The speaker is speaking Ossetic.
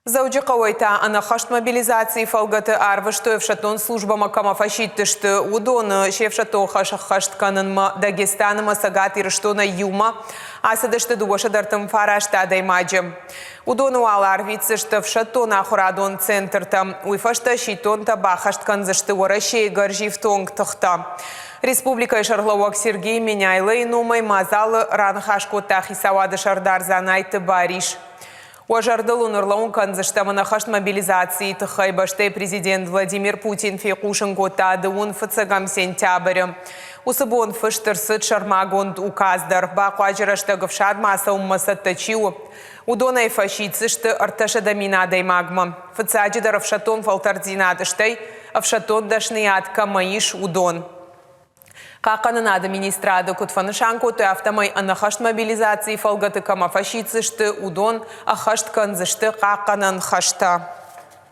Дзӕуджыхъӕуӕй та ӕнӕххӕст мобилизацийы фӕлгӕты арвыстой ӕфсӕддон службӕмӕ кӕмӕ фӕсидтысты, уыдоны се фсӕддон хӕс ӕххӕст кӕнынмӕ Дагестан ӕмӕ Цӕгат Ирыстонӕй иумӕ ацыдысты 239 адӕймаджы. Уыдоны уал арвитдзысты ӕфсӕддон ахуырадон центртӕм. Уый фӕстӕ сидтонтӕ баххӕст кӕндзысты Уӕрӕсейы гӕрзифтонг тыхтӕ. Республикӕйы сӕргълӕууӕг Сергей Меняйлойы номӕй мадзалы раныхас кодта хицауады сӕрдар Дзанайты Барис. Уӕ зӕрдыл уын ӕрлӕууын кӕндзыстӕм ӕнӕххӕст мобилизацийы тыххӕй бӕстӕйы президент Владимир Путин фехъусын кодта дыууын фыццӕгӕм сентябры. Уыцы бон фыст ӕрцыд сӕрмагонд указ дӕр. Бахъуаджы рӕстӕг ӕфсадмӕ ацӕуынмӕ цӕттӕ чи у, уыдонӕй фӕсиддзысты 300 000 адӕймагмӕ. Фыццаджыдӕр ӕфсӕддон фӕлтӕрддзинад, стӕй ӕфсӕддон дӕсныйад кӕмӕ ис, уыдон. Хъахъхъӕнынады министрады куыд фӕнысан кодтой, афтӕмӕй ӕнӕххӕст мобилизацийы фӕлгӕты кӕмӕ фӕсиддзысты, уыдон ӕххӕст кӕндзысты хъахъхъӕнӕн хӕстӕ.